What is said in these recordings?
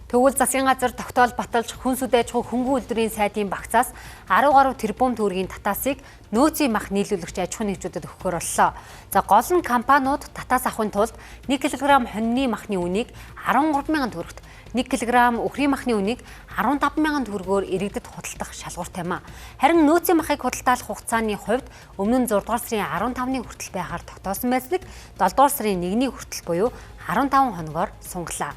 Тэгвэл засгийн газар тогтоол баталж хүн сүд аж ахуй хөнгөн үйлдвэрийн сайдын багцаас 10 гаруй тэрбум төгрөгийн татаасыг нөөцийн мах нийлүүлэгч аж ахуйн нэгжүүдэд өгөхөөр боллоо. За гол нь компаниуд татаас авахын тулд 1 кг хонины махны үнийг 13 мянган төгрөгт, 1 кг үхрийн махны үнийг 15 мянган төгрөгөөр иргэдэд худалдах шалгууртай юм а. Харин нөөцийн махыг худалдаалах хугацааны хувьд өмнө нь 6 дугаар сарын 15-ны хүртэл байхаар тогтоосон байсныг 7 дугаар сарын 1-ний хүртэл буюу 15 хоногоор сунгалаа.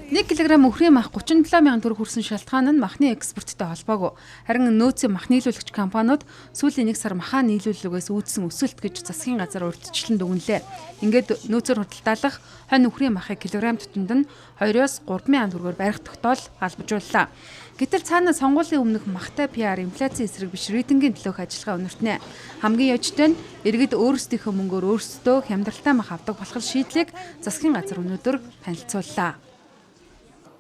1 кг үхрийн мах 37 мянган төгрөг хүрсэн шалтгаан нь махны экспорттой холбоогүй. Харин нөөцийн мах нийлүүлэгч компаниуд сүүлийн 1 сар махаа нийлүүллэгээс үүдсэн өсөлт гэж засгийн газар урьдчилан дүгнэлээ. Ингээд нөөцөөр худалдаалах хонь үхрийн махыг килограмм тутамд нь 2-оос 3 мянган төгрөгөөр барих тогтоол албажууллаа. Гэтэл цаана сонгуулийн өмнөх махтай PR инфляцийн эсрэг биш рейтингийн төлөөх ажиллагаа өнөртнэ. Хамгийн ёжтой нь иргэд өөрсдийнхөө мөнгөөр өөрсдөө хямдралтай мах авдаг болох шийдлийг засгийн газар өнөөдөр танилцууллаа.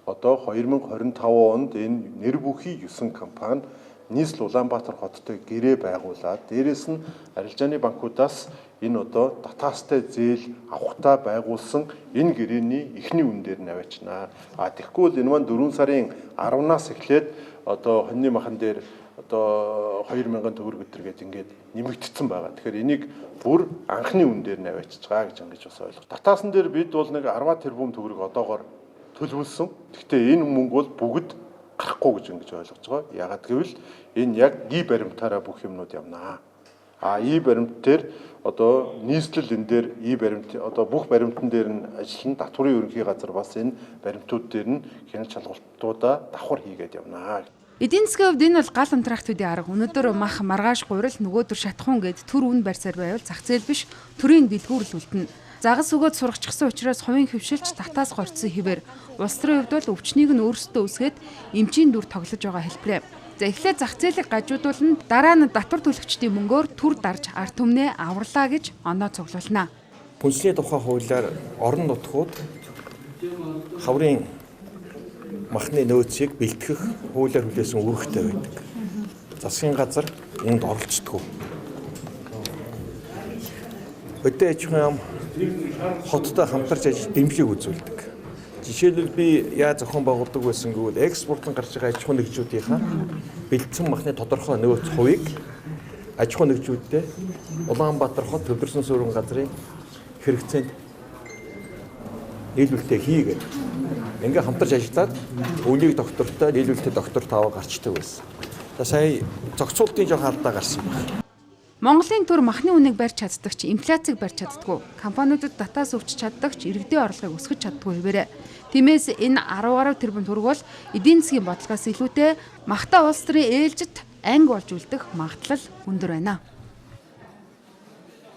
Одоо 2025 онд энэ нэр бүхий 9 компани нийслэл Улаанбаатар хоттой гэрээ байгуулад, дээрэс нь арилжааны банкудаас энэ одоо татаастай зээл авахтаа байгуулсан энэ гэрээний эхний үн дээр нь аваачнаа. А тэгэхгүй бол энэ маань 4 сарын 10-наас эхлээд одоо хоньны махан дээр одоо 2000 төгрөг өдр гэж ингээд нэмэгдсэн байгаа. Тэгэхээр энийг бүр анхны үн дээр нь аваачиж байгаа гэж ингэж бас ойлгох. Татаасан дээр бид бол нэг 10 тэрбум төгрөг одоогоор төлөвлөсөн. Гэхдээ энэ мөнгө бол бүгд гарахгүй гэж ингэж ойлгож байгаа. Яагаад гэвэл энэ яг и баримтаараа бүх юмнууд явнаа. А и баримт дээр одоо нийслэл энэ дээр и баримт одоо бүх баримтан дээр нь ажиллана. Татварын ерөнхий газар бас энэ баримтууд дээр нь хяналт шалгалтуудаа давхар хийгээд явнаа. Эдийн засгийн хувьд энэ бол гал унтраах төдий арга. Өнөөдөр мах маргааш гурил нөгөөдөр шатхуун гэд төр үн барьсаар байвал зах зээл биш төрийн дэлгүүр л үлдэнэ. Загас өгөөд сургачихсан учраас хувийн хөвшилч татаас горцсон хэвээр улс төрийн хувьд бол өвчнийг нь өөрсдөө үсгээд эмчийн дүр тоглож байгаа хэлбэрээ. За эхлээд зах зээлийг гажуудуулна, дараа нь татвар төлөгчдийн мөнгөөр төр дарж ард түмнээ аварлаа гэж оноо цуглуулна. Пүнсний тухай хуулиар орон нутгууд хаврын махны нөөцийг бэлтгэх хуулиар хүлээсэн үүрэгтэй байдаг. Засгийн газар үүнд оролцдог. Хөдөө аж ахуйн яам хоттой хамтарч ажил дэмжлэг үзүүлдэг. Жишээлбэл би яа зохион байгуулдаг байсан гэвэл экспортын гарч байгаа аж ахуйн нэгжүүдийнхаа бэлдсэн махны тодорхой нөөц хувийг аж ахуйн нэгжүүддээ Улаанбаатар хот төвлөрсөн суурин газрын хэрэгцээнд нийлүүлэлтээ хийгээд ингээ хамтарч ажиллаад үнийг доктортой нийлүүлэлтээ доктор тааваа гарчдаг байсан. За сая зохицуултын жоохон алдаа гарсан байна. Монголын төр махны үнийг барьж чаддаг ч инфляцийг барьж чаддаггүй. Компаниудад татаас өвчж чаддаг ч иргэдийн орлогыг өсгөж чаддаггүй хэвээрээ. Тиймээс энэ 10 гаруй тэрбум төгрөг бол эдийн засгийн бодлогоос илүүтэй махтай улс төрийн ээлжит анги болж үлдэх магадлал өндөр байна.